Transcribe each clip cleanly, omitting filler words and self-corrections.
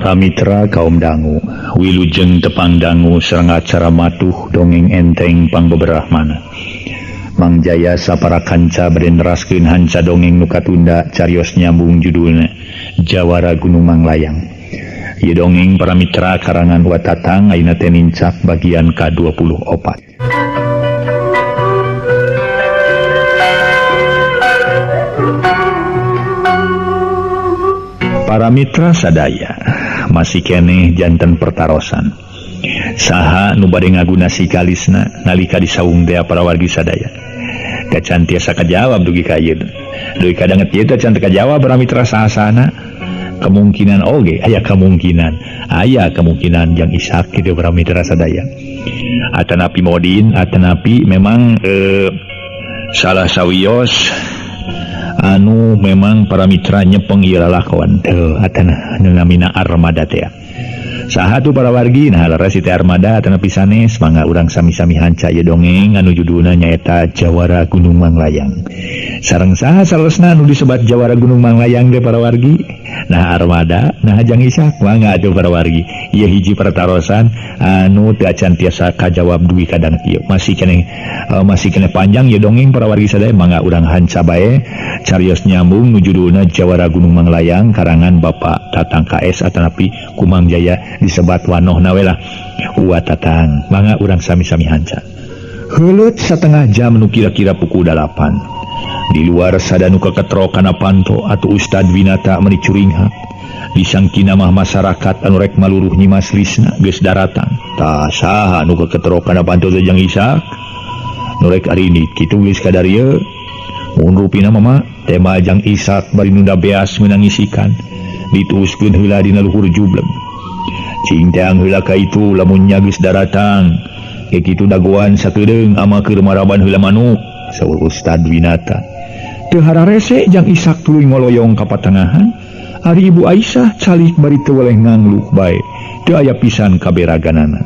Para mitra kaum dangu, wilujeng tepang dangu sareng acara matuh dongeng enteng pangbeberahmana. Mang Jaya sapara kanca bade neraskeun hanca dongeng nu katunda carios nyambung judulna Jawara Gunung Manglayang. Ieu dongeng para mitra karangan Wa Tatang ayeuna teh nincak bagian ka-24. Para mitra sadaya masih keneh janten pertarosan. Saha nu bade ngaguna sikalisna nalika disaung teh para wargi sadaya. Kacan tiasa kajawab dugi ka ayeuna. Dugi ka danget ieu teh can teu kajawab para mitra sahasana. Kemungkinan oge aya kemungkinan. Aya kemungkinan jang Ishak kitu para mitra sadaya. Atanapi modin, atanapi memang salah sawios anu memang para mitra nyepeng ieu lalakon teu atana anu namina Armada teh. Saha tuh para wargi? Nah leres teh Armada atana pisanes mangga urang sami-sami hanca ieu dongeng anu judulna nyaeta Jawara Gunung Manglayang. Sareng saha salesna anu disebat Jawara Gunung Manglayang teh para wargi? Nah Armada, nah Jang Ishak mangga atuh para wargi. Ieu hiji pertarosan anu teu acan tiasa kajawab dugi ka danget ieu. Masih keneh panjang ieu dongeng para wargi sadaya mangga urang hanca bae. Carios nyambung nu judulna Jawara Gunung Manglayang karangan Bapak Tatang KS atanapi Kumang Jaya disebat wanohna we lah. Wa Tatang mangga urang sami-sami hanca. Heuleut satengah jam nu kira-kira pukul 8. Di luar sadanu keketro kana panto atuh Ustad Winata meuni curinghak. Disangkina mah masyarakat anu rek maluruh Nyimas Lisna geus daratang. Tah saha nu keketro kana panto teh Jang Ishak? Nu rek arinit kitu geus kadarieu. Mun rupina mama tema Jang Ishak bari nunda beas meunang ngisikan. Dituuskeun heula dina luhur jubleng. Cing teang heula ka itu lamun nya geus daratang. Ke kitu dagoan sakedeung ama keur maraban heula manuk, saur Ustad Winata. Teu hararese Jang Ishak tuluy ngoloyong ka patengahan. Ari Ibu Aisyah calik bari teu weleh ngangluh bae. Teu aya pisan kaberaganana.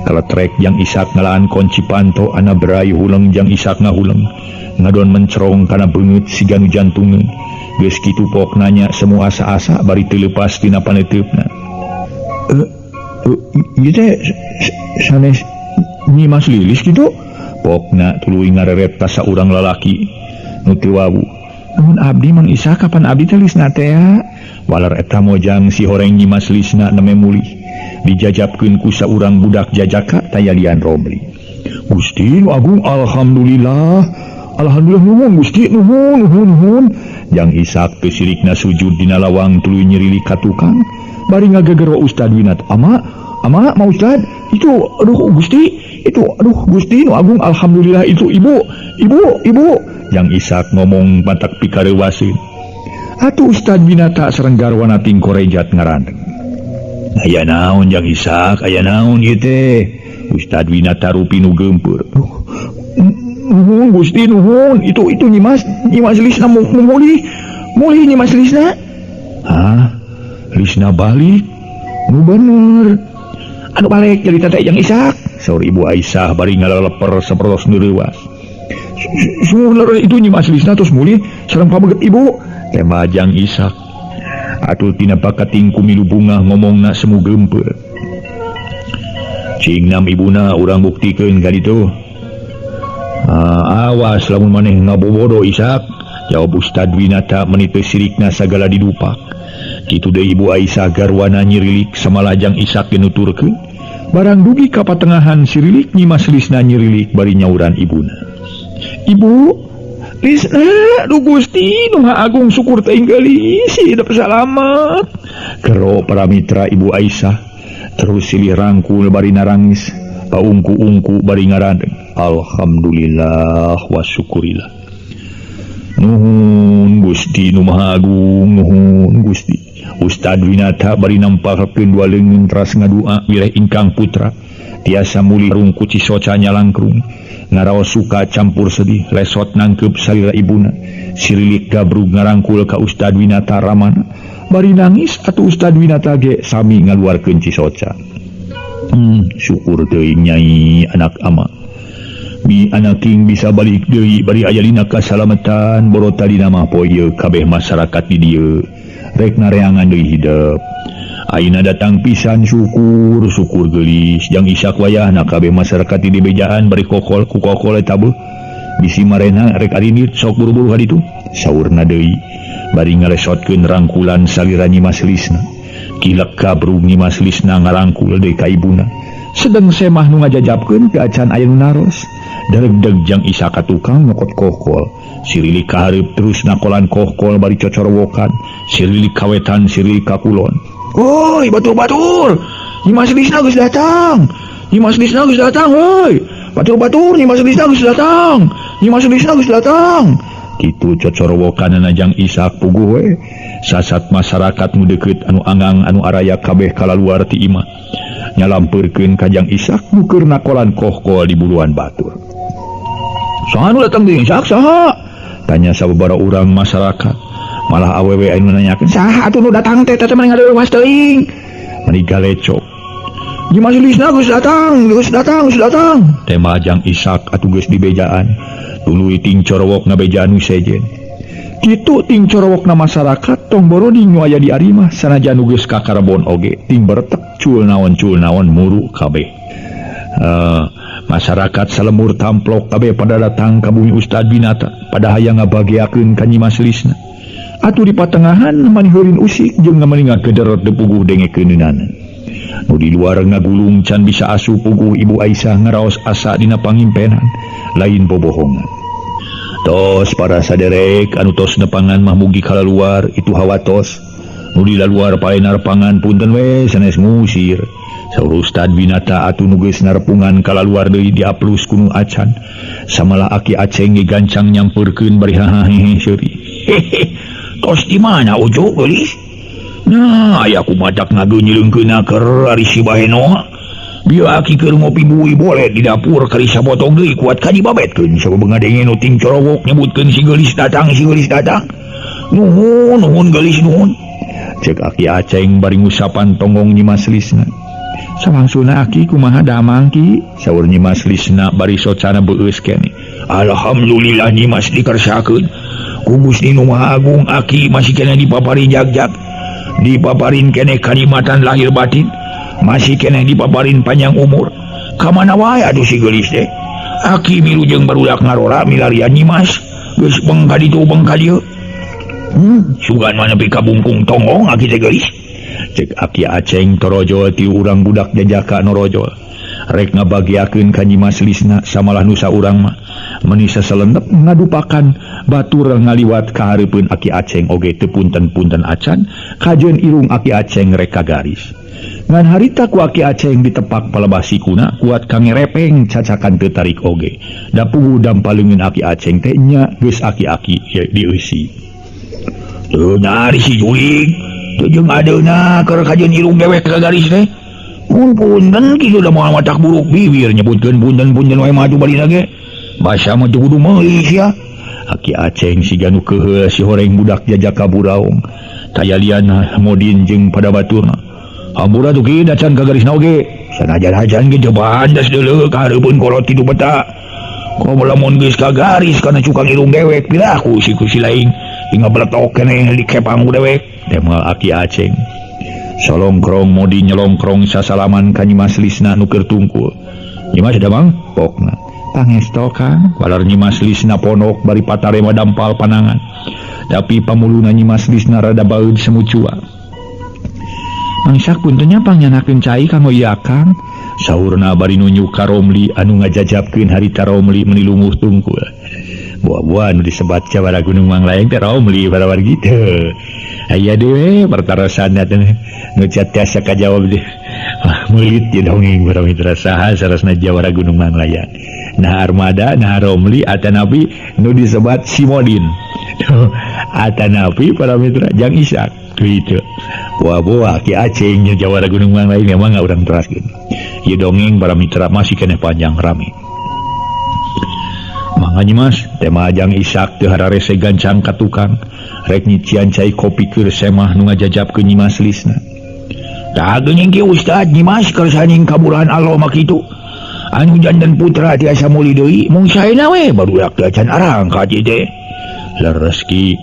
Kaletrek Jang Ishak ngalaan kunci panto ana berai huleng Jang Ishak ngahuleng. Ngadon mencerong kana beungeut siga nu jantungeun. Geus kitu pok nanya semua asa-asa bari teu leupas tina paneuteup-na. Ieu teh sanes Nyimas Lilis kitu? Pokna tuluy ngareret ka saurang lalaki nu teu wawu. Nuhun abdi Mang Ishak kapan abdi teh Lisna teh? Walar eta mojang si horeng Nyimas Lisna neme mulih. Dijajabkeun ku saurang budak jajaka tayalian Romli. Gusti nu agung alhamdulillah. Alhamdulillah nuhun Gusti nuhun nuhun nuhun. Jang Ishak teu sirikna sujud dina lawang tuluy nyirilik ka tukang. Bari ngagegero Ustad Winat. Ama ama ma Ustad itu aduh Gusti itu aduh Gusti nu agung alhamdulillah itu ibu ibu ibu. Jang Ishak ngomong matak pikareuwaseun. Atuh Ustad Winata sareng garwana tingkorejat ngarandeng. Aya naon Jang Ishak aya naon ieu teh? Ustad Winata rupi nu geumpeur. Nuhun Gusti nuhun itu Nyimas Nyimas Lisna mulih mulih Nyimas Lisna. Hah? Lisna balik? Nu bener. Anu balik jadi teh Jang Ishak. Saur Ibu Aisyah bari ngaleleper sapertos nu reuwas. Sungguh itu Nyimas Lisna terus mulih sareng pabeget ibu. Tema Jang Ishak. Atuh tina pakating ku milu bungah ngomongna semu geumpeur. Cing nam ibuna urang buktikeun ka ditu. Awas lamun maneh ngabobodo Ishak. Jawab Ustad Winata meuni teu sirikna sagala didupak. Kitu deui Ibu Aisyah garwana nyirilik samalah Jang Ishak ge nuturkeun. Barang dugi ka patengahan sirilik Nyimas Lisna nyirilik bari nyauran ibuna. Ibu Lisna, duh Gusti nu Maha Agung syukur teuing geulis hidup salamet. Kero para mitra Ibu Aisyah terus silih rangkul bari narangis, paungku-ungku bari ngarandeng. Alhamdulillah wa syukurillah. Nuhun Gusti nu Maha Agung, nuhun Gusti. Ustad Winata bari nampakakeun dua leungeun teras ngadua wireh ingkang putra tiasa mulih rungku cisoca nyalangkrung. Ngaraos suka campur sedih lesot nangkeup salira ibuna. Sirilik gabrug ngarangkul ka Ustad Winata ramana. Bari nangis atuh Ustad Winata ge sami ngaluarkeun cisoca. Syukur teuing nyai anak ama. Mi anaking bisa balik deui bari aya dina kasalamatan boro tadina mah poe ieu kabeh masyarakat di dieu rek nareangan deui hidep. Ayeuna datang pisan syukur syukur geulis jang Isak wayahna kabeh masyarakat di bejaan bari kokol ku kokol eta beuh. Bisi marena rek arindit sok buru-buru ka ditu. Saurna deui bari ngalesotkeun rangkulan salira Nyimas Lisna. Kilek kabrug Nyimas Lisna ngarangkul deui ka ibuna. Sedeng semah nu ngajajapkeun teu acan aya nu naros. Daregdeg jang Isak ka tukang nyokot kokol. Sirilik ka hareup terus nakolan kohkol bari cocorowokan. Sirilik ka wetan, sirilik ka kulon. Woi, batur-batur. Nyimas Lisna geus datang. Nyimas Lisna geus datang, woi. Batur-batur, Nyimas Lisna geus datang. Nyimas Lisna geus datang. Kitu cocorowokanana jang Isak puguh we. Sasat masyarakat nu deukeut anu angang anu araya kabeh kalaluar ti imah. Nyalampeurkeun ka jang Isak nu keur nakolan kohkol di buluan batur. Saha nu datang deui Isak saha? Tanya sababaraha urang masyarakat. Malah awewe anu nanyakeun saha atuh nu datang teh teh mani ngadeuwas teuing. Mani galecok. Nyimas Lisna geus datang, geus datang, geus datang. Tema jang Isak atuh geus dibejaan. Tuluy ting corowok ngabejaan nu sejen. Kitu ting corowokna masyarakat tong boro nu aya di arimah sanajan nu geus ka Karbon oge ting beretek cul naon muru kabeh. Masyarakat salemur tamplok kabeh pada datang ka bumi Ustad Binata pada hayang ngabageakeun ka Nyimas Lisna. Atuh di patengahan mani heurin usik jeung mani ngagederot teu puguh dengekeunana. Nu di luar ngagulung can bisa asup puguh Ibu Aisyah ngaraos asa dina pangimpenan lain bobohongan. Tos para saderek anu tos nepangan mah mugi kalaluar itu hawatos. Nu di luar paenar pangan punten we sanes ngusir. Saur Ustad Binata atuh nu geus narepungan kalaluar deui diaplus ku nu acan. Samalah Aki Aceng ge gancang nyampeurkeun bari hahahehe seuri. Hehe. Tos di mana ujuk geulis? Nah, aya ku matak ngageunyeulengkeun keur ari si Baheno. Bieu aki keur ngopi bui boleh di dapur kali sabotong deui kuat ka dibabetkeun sabab ngadenge nu ting corowok nyebutkeun si geulis datang, si geulis datang. Nuhun, nuhun geulis nuhun. Cek Aki Aceng bari ngusapan tonggong Nyimas Lisna. Sawangsulna aki kumaha damang ki? Saur Nyimas Lisna bari socana beueus keneh. Alhamdulillah Nyimas dikersakeun. Ku Gusti Nu Maha Agung aki masih keneh dipaparin jagjag. Dipaparin keneh kanikmatan lahir batin. Masih keneh dipaparin panjang umur. Ka mana wae atuh si geulis teh? Aki milu jeung barudak ngarola milarian Nyimas. Geus beng ka ditu beng ka dieu. Sugan mah nepi ka bungkung tonggong aki teh geulis. Cek Aki Aceng torojol ti urang budak jajaka norojol. Rek ngabagiakeun ka Nyimas Lisna samalah nusa urang mah. Meni saselendep ngadupakan batur ngaliwat ka hareupeun Aki Aceng oge teu punten-punten acan kajeun irung Aki Aceng rek ka garis. Ngan harita ku Aki Aceng ditepak palebah sikuna kuat ka ngerepeng cacakan teu tarik oge. Da puguh dampaleungeun Aki Aceng teh nya geus aki-aki ye dieusi. Teu nyari si jurig teu jeung adeuna keur kajeun irung dewek ka garis teh. Mun punten kitu da moal matak buruk bibir nyebutkeun punten-punten wae mah atuh balina ge. Basa mah teu kudu meuli sia. Aki Aceng siga nu keuheul si horeng budak jajaka buraung. Tayalian modin jeung pada baturna. Hampura tuh ki dacan ka garisna oge. Sanajan acan ge teu pantes deuleu ka hareupeun kolot kitu peta. Komo lamun geus ka garis kana cukang irung dewek piraku si ku si laing tinggal beletok keneh dikepang ku dewek. Temal Aki Aceng. Solongkrong modi nyelongkrong sasalaman ka Nyimas Lisna nu keur tungkul. Nyimas damang pokna. Pangesto Kang, walar Nyimas Lisna ponok bari patarema dampal panangan. Tapi pamuluna Nyimas Lisna rada baeud semucua. Mangsak puntennya pangyanakeun cai kanggo ieu Akang. Saurna bari nunjuk ka Romli anu ngajajapkeun harita Romli meuni lumuh tungkul. Buah-buah nu disebat Jawara Gunung Manglayang teh Romli para wargi teh. Aya deui pertarosanna teh nu tiasa kajawab deh. Wah, meulit ye dongeng para mitra saha sarasna Jawara Gunung Manglayang. Nah Armada, nah Romli atanapi nu disebat Simodin. Atanapi para mitra Jang Isak gitu. Buah-buah Ki Aceng nya Jawara Gunung Manglayang emang urang teraskeun. Ieu dongeng para mitra masih keneh panjang rame. Mangga Nyimas, tema Jang Isak teu hararese gancang ka tukang. Rek nyician cai kopi keur semah nu ngajajapkeun Nyimas Lisna. Tah geuning ki Ustad Nyimas kersaning kaburahan Allah mah kitu. Anu janten putra tiasa muli deui mung saena we barudak teh acan arangkat ieu teh. Leres ki.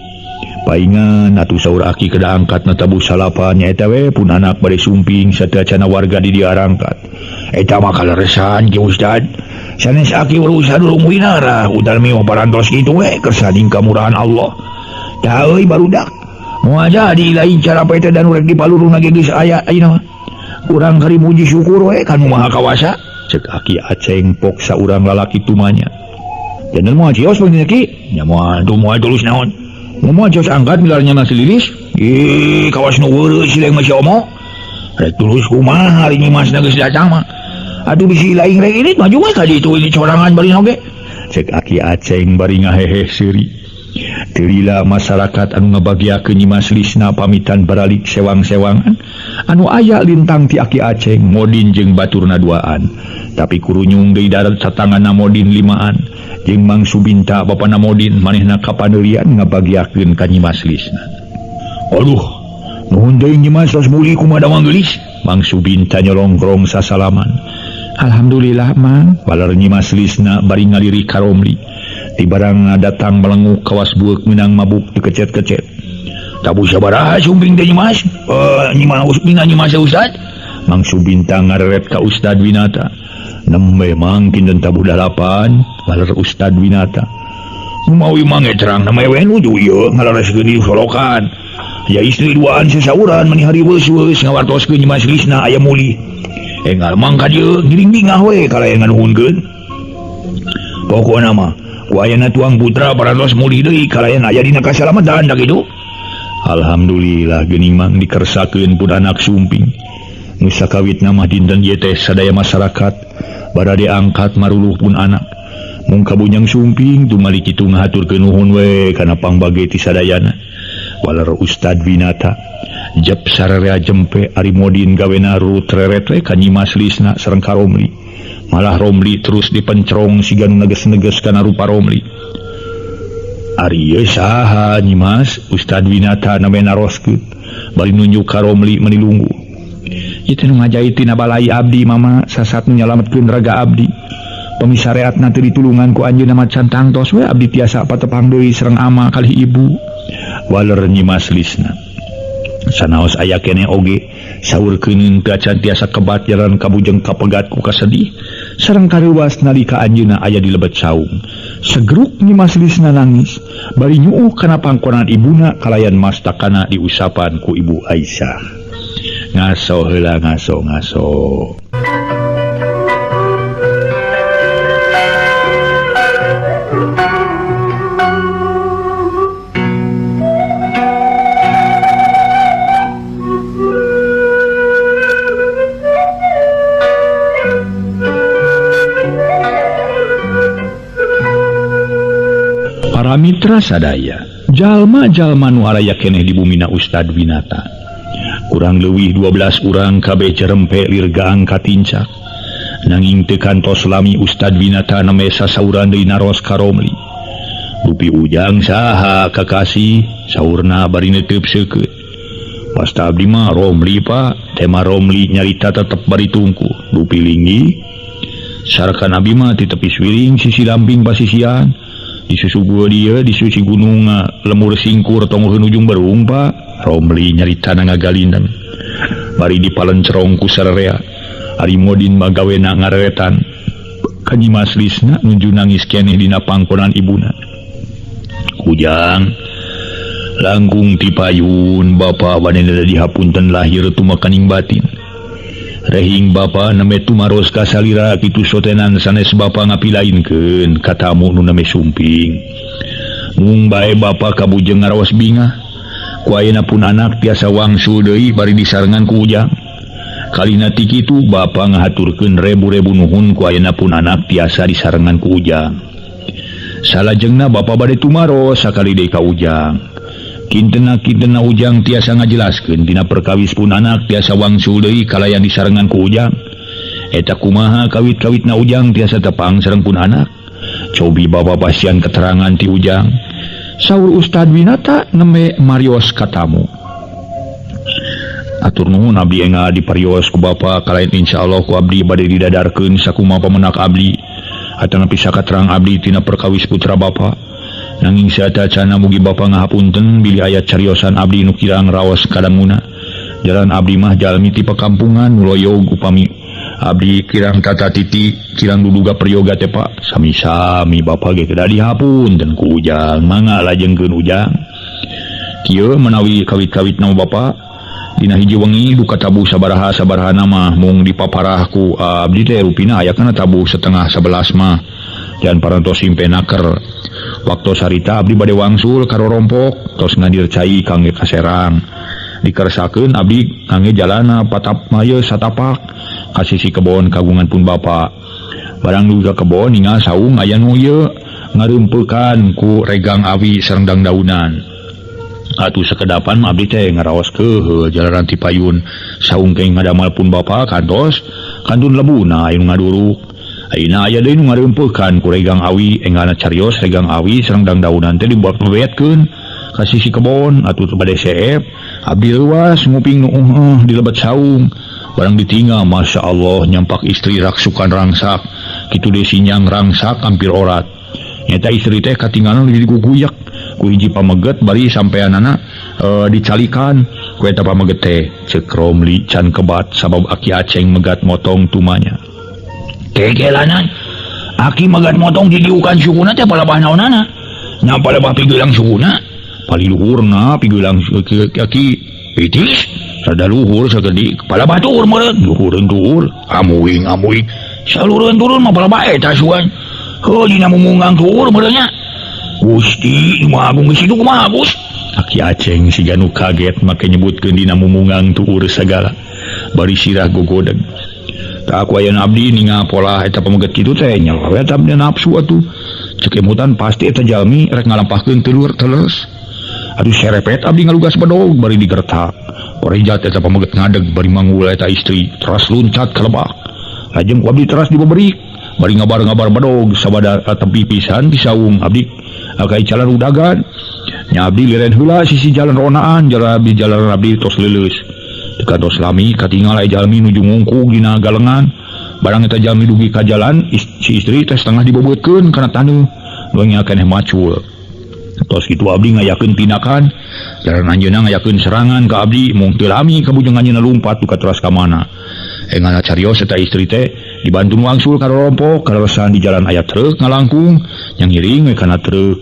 Paingan atuh saur aki kedah angkat na tabuh salapan nya eta we pun anak bade sumping sateuacana warga di dieu arangkat. Eta mah kaleresan ki Ustad. Sanes aki urusan urung winarah udan mioh parantos kitu we kersaning kamurahan Allah. Tah euy barudak. Moal jadi lain cara teh dan urek di paluruna ge geus aya ayeuna mah. Urang kari muji syukur we ka Nu Maha Kawasa. Cek aki Aceng pok saurang lalaki tumanya. Janten moal cios panggilna ki? Nya moal tuh moal tulus naon. Moal cios angkat milarnya masih lilis. Ih, kawas nu weureuh sileng mah si Omo. Rek tulus kumaha ari nyimasna geus datang mah. Atuh bisi lain rek ini maju we ka ditu ini corangan bari oge. Cek aki Aceng bari ngaheheh seuri. Teu lila masyarakat anu ngabagiakeun Nyimas Lisna pamitan baralik sewang-sewangan anu aya lintang ti aki Aceng Modin jeung baturna duaan. Tapi kurunyung deui darat satanganna Modin limaan jeung Mang Subinta bapana Modin manehna kapaneurian ngabagiakeun ka Nyimas Lisna. Aduh, nuhun deui Nyimas tos mulih kumaha damang geulis. Mang Subinta nyolongkrong sasalaman. Alhamdulillah Mang, balar Nyimas Lisna bari ngalirik ka Romli. Ti barang datang melenguk kawas bueuk meunang mabuk dikecet-kecet. Tabuh sabaraha sumping teh Nyimas? Nyimas bina Nyimas Ustad? Mang Subinta ngareret ka Ustad Winata. Nembe mang kinten tabuh dalapan, balar Ustad Winata. Mawi mang ge terang nama we nuju ieu ngalareskeun di solokan. Ya istri duaan sesauran meni hariweus-weus ngawartoskeun Nyimas Lisna aya mulih. Engal mang ka dieu ngiring bingah we kalayan nganuhunkeun. Pokona mah ku ayana tuang putra parantos mulih deui kalayan aya dina kasalamatan da kitu. Alhamdulillah geuning mang dikersakeun pun anak sumping. Nu sakawitna mah dinten ieu teh sadaya masyarakat barade angkat maruluh pun anak. Mung kabunyang sumping tumali kitu ngahaturkeun nuhun we kana pangbage ti sadayana. Walar Ustad Winata jep sararea jempe ari Modin gawena rurut reret we ka Nyimas Lisna sareng ka Romli. Malah Romli terus dipencerong siga nu neges-neges kana rupa Romli. Ari ieu saha Nyimas? Ustad Winata name naroskeun bari nunjuk ka Romli meuni lungguh. Ieu teh nu ngajait tina balai abdi mama sasat nu nyalametkeun raga abdi. Pemisareatna teu ditulungan ku anjeunna macan tangtos we abdi tiasa patepang deui sareng ama kalih ibu. Waler Nyimas Lisna. Sanaos aya keneh oge saur keuneun teu acan tiasa kebat jalan kabujeng kapegat ku kasedih sareng kareuwas nalika anjeunna aya di lebet saung. Segruk Nyimas Lisna nangis bari nyuuh kana pangkonan ibuna kalayan mastakana diusapan ku Ibu Aisyah. Ngaso heula ngaso ngaso. Para mitra sadaya, jalma-jalma nu araya keneh di bumina Ustad Winata. Kurang leuwih 12 urang kabeh cerempe lir gaang katincak. Nanging teu kantos lami Ustad Winata neme sasauran deui naros ka Romli. Dupi Ujang saha kakasih saurna bari neuteub seukeut. Pasta abdi mah Romli Pak, tema Romli nyarita tetep bari tungku. Dupi linggih sarakan abdi mah ti tepi suiring sisi lamping pasisian. Disusuguh dia di suci gunung lemur singkur tonggoh ujung berung Pak. Romli nyarita ngagalindan bari dipalencerong ku sararea. Ari Modin magawena ngareretan ka Nyimas Lisna nuju nangis keneh dina pangkonan ibuna. Ujang langkung ti payun bapa wanena dihapunten lahir tumekaning batin. Rehing bapa neme tumaros ka salira kitu sotenan sanes bapa ngapilainkeun katamu nu name sumping. Mung bae bapa kabujeng ngaraos bingah. Ku ayeuna pun anak tiasa wangsul deui bari disarengan ku Ujang. Kalina ti kitu bapa ngahaturkeun rebu-rebu nuhun ku ayeuna pun anak tiasa disarengan ku Ujang. Salajengna bapa bade tumaros sakali deui ka Ujang. Kintena-kintena Ujang tiasa ngajelaskeun dina perkawis pun anak tiasa wangsul deui kalayan disarengan ku Ujang. Eta kumaha kawit-kawitna Ujang tiasa tepang sareng pun anak. Cobi bapa pasian keterangan ti Ujang. Saur Ustad Winata nembe marios katamu. Atur nuhun abdi enga diparios ku bapa kalayan insyaallah ku abdi bade didadarkeun sakumaha pamenak abdi. Atanapi sakaterang abdi tina perkawis putra bapa. Nanging saatacana mugi bapa ngahapunten bilih aya cariosan abdi nu kirang raos kadanguna. Jalan abdi mah jalmi ti pakampungan nu loyog upami abdi kirang tata titi kirang duduga peryoga teh Pak. Sami-sami bapa ge kedah dihapunten ku Ujang, mangga lajengkeun Ujang. Kieu menawi kawit-kawit nama bapa dina hiji wengi duka tabuh sabaraha sabaraha nama mung dipaparah ku abdi teh rupina aya kana tabuh 10:30 mah. Jan parantos simpenaker. Waktu sarita abdi bade wangsul ka rorompok tos ngadir cai kangge ka Serang. Dikersakeun abdi kangge jalana patap maya satapak ka sisi kebon kagungan pun bapa. Barang dugi ka kebon ningal saung aya nu ieu ngareumpekan ku regang awi sareng dangdaunan. Atuh sakedapan mah abdi teh ngaraos keuheul jalaran ti payun saung keng ngadamal pun bapa kantos kantun lebuna aya nu ngaduruk. Ayeuna aya deui nu ngareumpekan ku regang awi enggana carios regang awi sareng dangdaunan teh dibuat-buatkeun ka sisi kebon. Atuh bade seep abdi leuwas nguping nu di lebet saung. Barang ditinggal Masya Allah nyampak istri raksukan rangsak kitu deui sinyang rangsak hampir orat. Nyata istri teh katinggalan diguguyak ku hiji pameget bari sampeanana dicalikan ku eta pameget teh. Ceuk Romli can kebat sabab Aki Aceng megat motong tumanya. Kekelanan Aki megat motong didiukan sukuna teh palebah naonana nya palebah pigelang sukuna paliluhurna pigelang aki itis rada luhur sagedik palebah tuur meureun luhureun tuur amuing amuing salureun turun mah palebah eta sugan heuh dina mumungang tuur meureun nya. Gusti nu Maha Agung geus kitu kumaha Gus? Aki Aceng siga nu kaget make nyebutkeun dina mumungang tuur sagala bari sirah gogodeg. Tak aku aya abdi ningal pola eta pameget kitu teh nya we eta nafsu atuh. Ceuk emutan pasti eta jalmi rek ngalampahkeun telur teles. Aduh serepet abdi ngalugas bedog bari digertak. Korejat eta pameget ngadeg bari manggul eta istri teras luncat ka lebak. Lajeng ku abdi teras dibeberik bari ngabar-ngabar bedog sabada tepi pisan di saung abdi ka jalan udagan. Nya abdi liren heula sisi jalan ronaan jalan abdi jalan abdi tos leuleus. Kantos lami katingal aya jalmi nuju ngungkug dina galengan. Barang eta jalmi dugi ka jalan si istri teh setengah dibobeutkeun kana taneuh. Doanya keneh macul. Tos kitu abdi ngayakeun tindakan. Jalan anjeunna ngayakeun serangan ka abdi mung teu lami kabujeng anjeunna lumpat duka teras ka mana. Engana carios eta istri teh dibantu wangsul ka rorompok kaleresan di jalan aya truk ngalangkung yang ngiring we kana truk.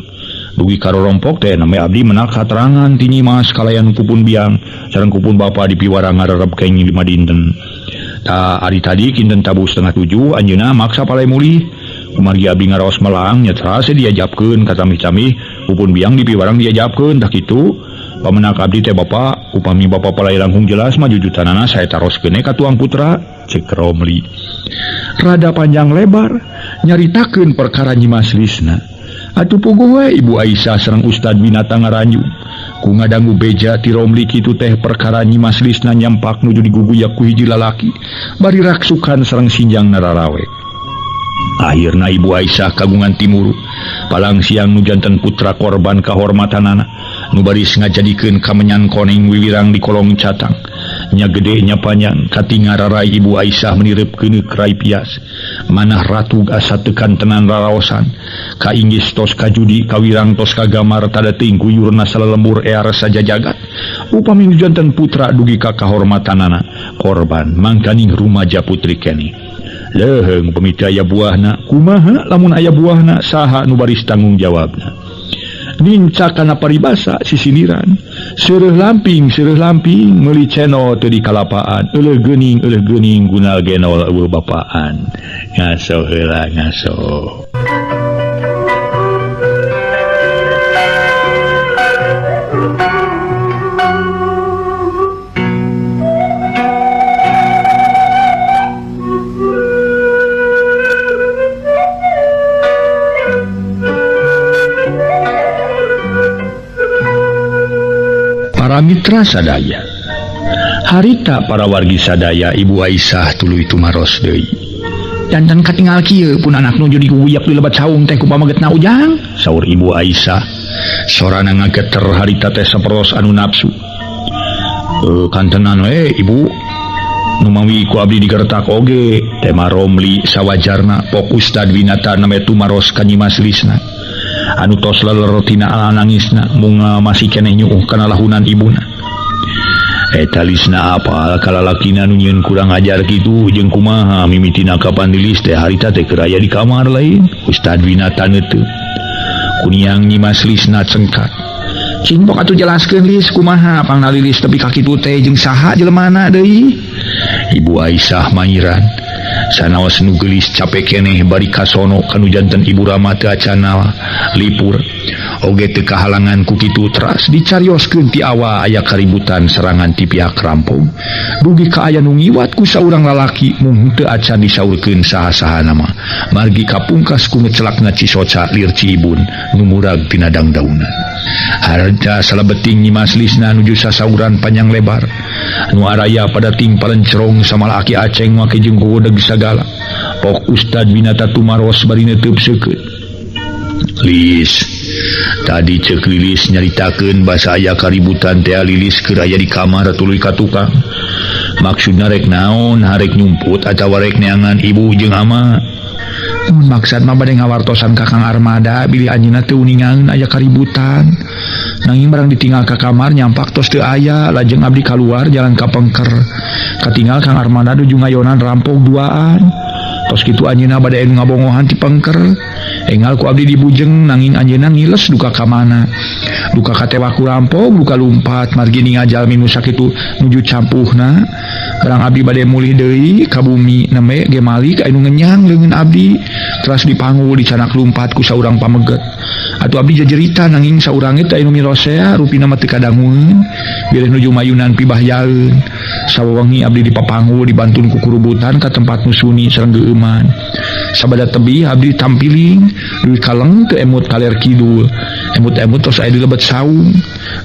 Dugi ka rorompok teh name abdi menak katerangan ti Nyimas kalayan kupun biang sareng kupun bapa dipiwarang ngarerep kenging 5 dinten. Ta ari tadi kinten tabuh 6:30 anjeunna maksa palai mulih. Kumargi abdi ngaraos melang nya terasa diajapkeun ka tamih-tamih kupun biang dipiwarang diajapkeun tah kitu. Pamenak abdi teh bapa upami bapa palai langkung jelas mah jujutanana saya taroskeun ka tuang putra ceuk Romli. Rada panjang lebar nyaritakeun perkara Nyimas Lisna. Atuh puguh we Ibu Aisyah sareng Ustad Winata ngaranju. Ku ngadangu beja ti Romli kitu teh perkara Nyimas Lisna nyampak nuju diguguyak ku hiji lalaki bari raksukan sareng sinjang nararawe. Akhirna Ibu Aisyah kagungan timuru palang siang nu janten putra korban kahormatanana nu baris ngajadikeun kamenyan koneng wiwirang di kolong catang. Nya gede nya panjang katingal rarai Ibu Aisyah menirep keuneuk rai pias. Manah ratu asa tekan tenan raraosan. Kainggis tos kajudi kawirang tos kagamar tadating kuyurna salalembur ear sajajagat. Upami nu janten putra dugi ka kahormatanana korban mangkaning rumaja putri keni. Leuheung upami teu aya buahna kumaha lamun aya buahna saha nu baris tanggung jawabna. Nincak kana paribasa sisiniran seureuh lamping meuli ceno teu dikalapaan euleuh geuning gunal genol eueuh bapaan ngaso heula ngaso. Para mitra sadaya, harita para wargi sadaya Ibu Aisyah tuluy tumaros deui. Dandan katingal kieu pun anak nuju diguguyak di lebat saung teh ku pamagetna Ujang, saur Ibu Aisyah. Sorana ngageter harita teh saperos anu nafsu. Kantenan we Ibu, numawi ku abdi digertak oge, tema Romli sawajarna pok Ustad Winata name tumaros ka Nyimas Lisna. Anu tos leler tina nangisna munga masih keneh nyuuh kana lahunan ibuna. Eta Lisna apal kalalakina nu nyieun kurang ajar kitu jeung kumaha mimitina kapan dilis teh harita teh keur aya di kamar lain. Ustad Winata neuteut. Kuniang Nyimas Lisna cengkat. Cing pok atuh jelaskeun Lis kumaha pangna lilis tepi ka kitu teh jeung saha jelemana deui. Ibu Aisyah manyiran. Sanaos nu geulis capek keneh bari kasono kanu janten Ibu Rama teu acana lipur. Oge teu kahalangan ku kitu teras dicarioskeun ti awal aya kaributan serangan ti pihak rampog. Dugi ka aya nu ngiwat ku saurang lalaki mung teu acan disaurkeun saha-saha nama. Margi kapungkas ku ngecelakna cisoca lir Ciibun nu murag tina dangdaunan. Harta salebeting Nyimas Lisna nuju sasauran panjang lebar. Nu araya pada ting palencerong sama aki Aceng make jeung godeg sagala. Pok Ustad Winata tumaros bari neuteub seukeut. Lis, tadi ceuk Lilis nyaritakeun basa aya kaributan teh Lilis keur aya di kamar tuluy ka tukang. Maksudna rek naon, harek nyumput atawa rek neangan ibu jeung ama. Mun maksad mah bade ngawartosan ka Kang Armada bilih anjeunna teu uningaeun aya kaributan. Nanging barang ditinggal ka kamar nyampak tos teu aya, lajeng abdi kaluar jalan ka pengker. Katinggal Kang Armada nuju ngayonan rampok duaan. Tos kitu anjeunna bade anu ngabongohan ti pengker. Enggal ku abdi dibujeng nanging anjeunna ngiles duka ka mana. Duka katewa ku rampok, duka lumpat margi ningal jalmi nu sakitu nuju campuhna. Barang abdi bade mulih deui ka bumi nembe ge malik anu ngenyang leungeun abdi. Teras dipanggul dicanak lumpat ku saurang pameget. Atuh abdi jajerita nanging saurang teh anu mirosea rupina mah teu kadangueun. Bilih nuju mayunan pibahyaeun. Sawewengi abdi dipapanggul dibantun ku kurubutan ka tempat nu sunyi sareng geueuman. Sabada tebih abdi tampiling duit kaleng teu emut kaler kidul. Emut-emut tos aya di lebet saung.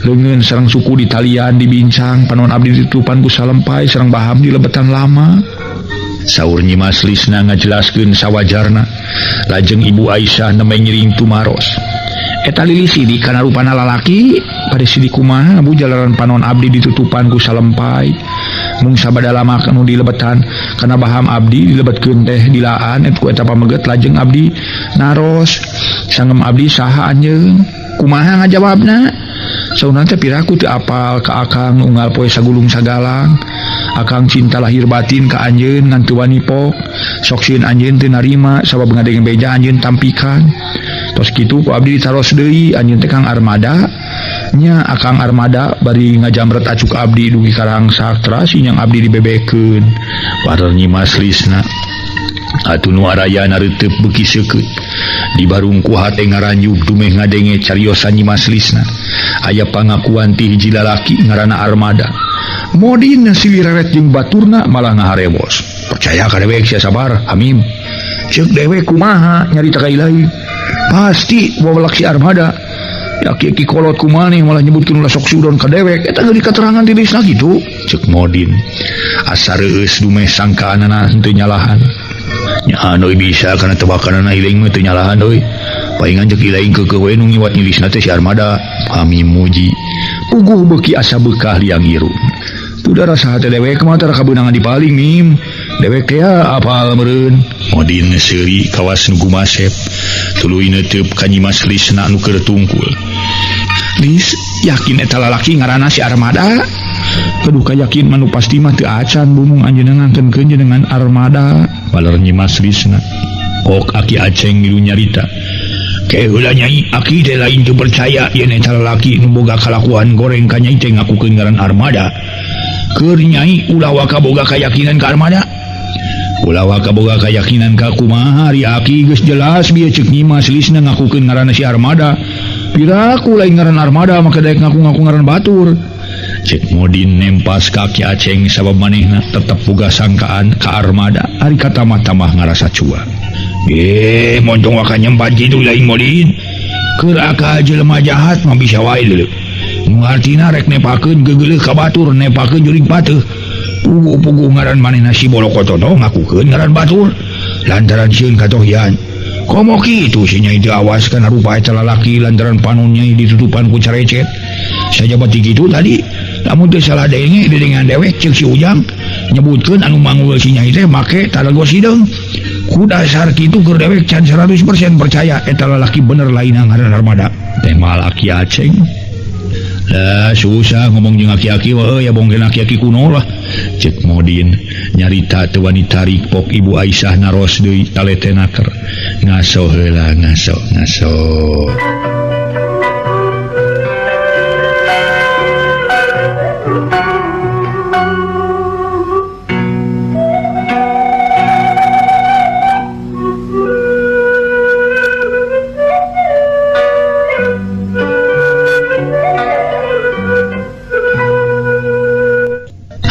Leungeun sareng suku ditalian dibincang panon abdi ditutupan ku salempai sareng baham di lebetan lama. Saur Nyimas Lisna ngajelaskeun sawajarna. Lajeng Ibu Aisyah nembe ngiring tumaros. Eta Lilis sidik kana rupana lalaki, pada sidik kumaha bu jalaran panon abdi ditutupan ku salempai. Mung sabada lama kanu dilebetan kana baham abdi dilebetkeun teh dilaan et ku eta pameget lajeng abdi naros. Sangem abdi saha anjeun? Kumaha ngajawabna? Sauna teh piraku teu apal ka akang unggal poe sagulung sagalang. Akang cinta lahir batin ka anjeun ngan teu wani pok. Sok sieun anjeun teu narima sabab ngadenge beja anjeun tampikan. Tos kitu ku abdi ditaros deui anjeun teh Kang Armada. Nya Akang Armada bari ngajamret acuk abdi dugi ka rangsak teras inyang abdi dibebekeun. Parer Nyimas Lisna. Atuh nu araya nareuteub beuki seukeut. Di barung ku hate ngaranjug dumeh ngadenge cariosan Nyimas Lisna. Aya pangakuan ti hiji lalaki ngaranna Armada. Modin silireret jeung baturna malah ngaharewos. Percaya ka dewek sia sabar, Hamim. Ceuk dewek kumaha nyarita ka ilahi. Pasti wawalak si Armada. Ya ki kolot kumaneh malah nyebutkeun ulah sok sudon ka dewek. Eta geus dikaterangan ti Lisna kitu. Ceuk Modin. Asa reueus dumeh sangkaanana henteu nyalahan. Nya anu bisa kana tebakanana iling mah teu nyalahan euy. Paingan ceuk ilaing keukeuh we nu ngiwat nyilisna teh si Armada. Hamim muji. Puguh beuki asa beukah liang irung. Tuh rasa hate dewek mah tara kabeunangan dipaling mim. Dewek teh apal meureun. Modin seuri kawas nu gumasep. Tuluy neuteub ka Nyimas Lisna nu keur tungkul. Lis yakin eta lalaki ngaranna si Armada? Aduh kayakin mah nu pasti mah teu acan bumung anjeunna ngangkeunkeun jenengan Armada. Baler Nyimas Lisna. Ok aki Aceng milu nyarita. Keheula nyai aki teh lain teu percaya yen eta lalaki nu boga kalakuan goreng ka nyai teh ngakukeun ngaran Armada. Keur nyai ulah waka boga kayakinan ka Armada. Ulah waka boga kayakinan ka kumaha ari aki geus jelas bieu ceuk Nyimas Lisna ngakukeun ngaranna si Armada. Piraku lain ngaran Armada maka daek ngaku-ngaku ngaran batur. Cek Modin nempas kaki Aceng sabab manehna tetep boga sangkaan ka Armada ari katamah-tamah ngarasa cua. Montong waka nyempat kitu lain Modin. Keur aka jelema jahat mah bisa wae deuleu. Nu artina rek nepakeun gegeuleuh ka batur nepakeun jurig pateuh. Puguh-puguh ngaran manehna si Bolokotono ngakukeun ngaran batur lantaran sieun katohian. Komo kitu si nyai teu awas kana rupa eta lalaki lantaran panon nyai ditutupan ku carecet. Sajabat kitu tadi lamun teu salah denge dedengan dewek ceuk si Ujang nyebutkeun anu manggul si nyai teh make talago sideung. Ku dasar kitu keur dewek can 100% percaya eta lalaki bener lain ngaran Armada. Teh mal Aki Aceng. Lah susah ngomong jeung aki-aki we ya bongkeun aki-aki kuno lah. Cek Modin nyarita teu wani tarik pok Ibu Aisyah naros deui talete naker. Ngaso heula ngaso ngaso.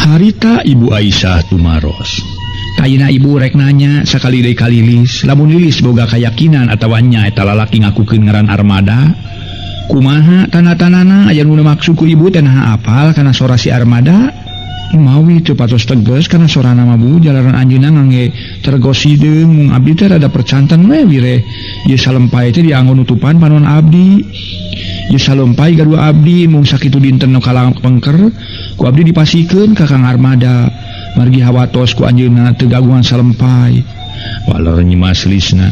Harita Ibu Aisyah tumaros. Kayina ibu rek nanya sakali deui ka Lilis, lamun Lilis boga kayakinan atawa nya eta lalaki ngakukeun ngaran Armada, kumaha tanda-tandana aya nu maksud ku ibu teh naha apal kana sora si Armada? Mawi teu patos tegas kana sorana mah Bu, jalaran anjeunna ngangge tergos hideung mung abdi teh rada percanten we wireh. Ieu salempai teh dianggo nutupan panon abdi. Ieu salempai gaduh abdi mung sakitu dinten nu kalangpengker ku abdi dipasikeun ka Kang Armada. Margi hawatos ku anjeunna teu gagungan salempai. Waler Nyi Mas Lisna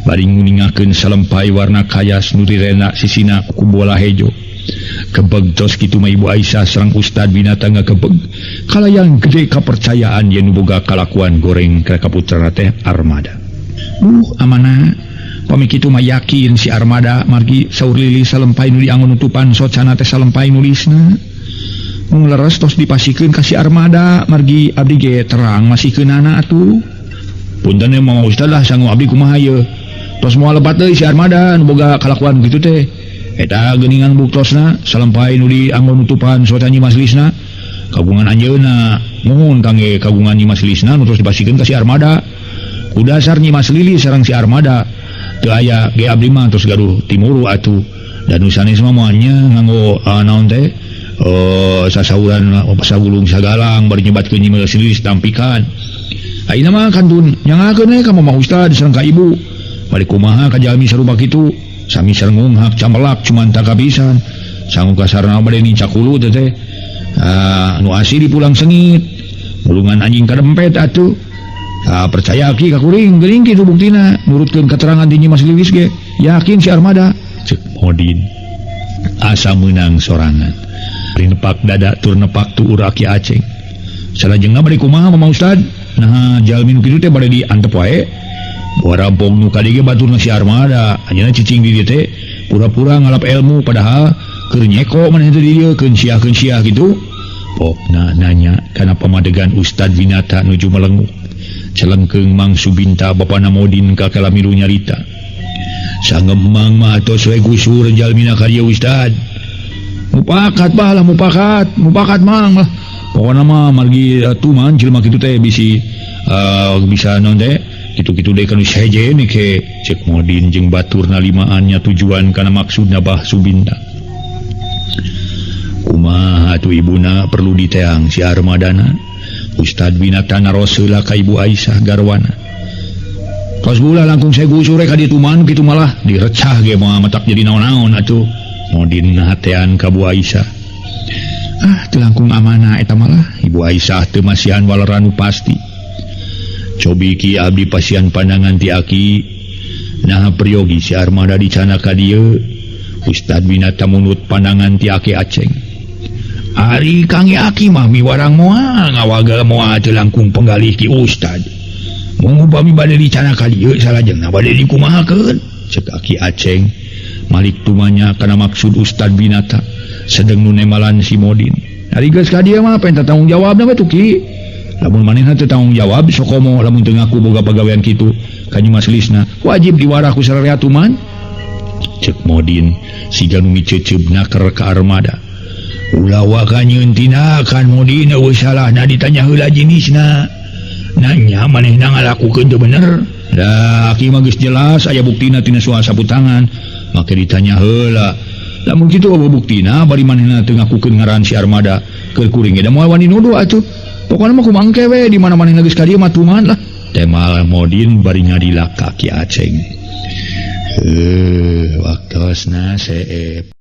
bari nguningakeun salempai warna kayas nu direna sisina ku bola hejo. Kebeg tos kitu mah Ibu Aisyah sareng Ustad Binata ngakebeg kalayang gede kapercayaan yen boga kalakuan goreng ka kaputrana teh Armada. Amanah pami kitu mah yakin si Armada margi saur Lilis salempai nu dianggo nutupan socana teh salempai nulisna. Mung leres tos dipasikeun ka si Armada margi abdi ge terang masikeunana atuh. Punten we Mama Ustad lah sangu abdi kumaha ieu. Tos moal lebat deui si Armada nu boga kalakuan kitu teh. Eta geuningan buktosna salempai nu dianggo nutupan soca Nyi Mas Lisna kagungan anjeunna muhun kangge kagungan Nyi Mas Lisna nu tos dipasikeun ka si Armada. Ku dasar Nyi Mas Lilis sareng si Armada teu aya ge abdi mah tos gaduh timuru atuh. Dan nu sanes mah moal nya nganggo naon teh sasauran sagulung sagalang bari nyebatkeun Nyi Mas Lilis tampikan. Ayeuna mah kantun nyangakeun we ka Mama Ustad sareng ka Ibu. Bari kumaha ka jalmi sarupa kitu sami sareng ngunghak camelak cuman tak kapisan. Sangu kasarna bade nincak hulu teh teh. Nu asih dipulang sengit. Mulungan anjing kadempet atuh. Percaya ki ka kuring geuning kitu buktina nurutkeun keterangan ti Nyi Mas Lilis ge yakin si Armada. Cek Modin asa meunang sorangan. Rinepak dada tur nepak tuur Aki Aceng. Salajengna bade kumaha Mama Ustad? Nah jalmi nu kitu teh bade diantep wae. Warampong nu kadi ge baturna si Armada. Anjeunna cicing di dieu teh pura-pura ngalap ilmu padahal keur nyeko maneh teh di dieu keun siah kitu. Pokna nanya kana pamadegan Ustad Winata nuju melenguh. Celengkeung Mang Subinta bapana Modin ka kalamilu nyarita. Sangemang mah tos we gusur jalmina ka dieu Ustad. Mupakat bah lah mupakat, mupakat mang lah. Pokona mah margi tuman jelema kitu teh bisi bisa naon teh kitu-kitu deui kanu seje ni ke cek Modin jeung baturna limaannya tujuan kana maksudna Bah Subinta. Kumaha atuh ibuna perlu diteang si Armadana. Ustad Winata naros heula ka Ibu Aisyah garwana. Tos gula langkung saya gusur ka dieu tuman kitu malah direcah ge moal matak jadi naon-naon atuh. Modin nahatean ka Bu Aisyah. Ah teu langkung amanah eta malah. Ibu Aisyah teu masihan waleranu pasti. Cobi ki abdi pasian pandangan ti aki. Naha peryogi si Armada dicana ka dieu. Ustad Winata munut pandangan ti Aki Aceng. Ari Kang Aki mah miwarang moal ngawagal moal teu langkung penggalih ki Ustad. Mung upami bade dicana ka dieu salajengna bade dikumahakeun. Cek Aki Aceng malik tumanya kana maksud Ustad Winata sedeng nu nemalan si Modin. Ari geus ka dieu mah penta tanggung jawabna we tuh ki. Lamun manehna teu tanggung jawab sokomo lamun teu ngaku boga pagawean kitu ka Nyi Mas Lisna wajib diwarah ku sararea tuman. Cek Modin siga nu miceuceub naker ka Armada. Ulah waka nyieun tindakan Modin eueuh salahna ditanya heula jenisna. Nanya manehna ngalakukeun teu bener. Da aki mah geus jelas aya buktina tina soal sapu tangan. Make ditanya heula. Lamun kitu eueuh buktina bari manehna teu ngakukeun ngaran si Armada keur kuring ge da moal wani nuduh atuh. Pokona mah kumaha engke we di mana manehna geus ka dieu mah tuman lah. Temal Modin bari ngadilak ka Ki Aceng. Waktosna seep.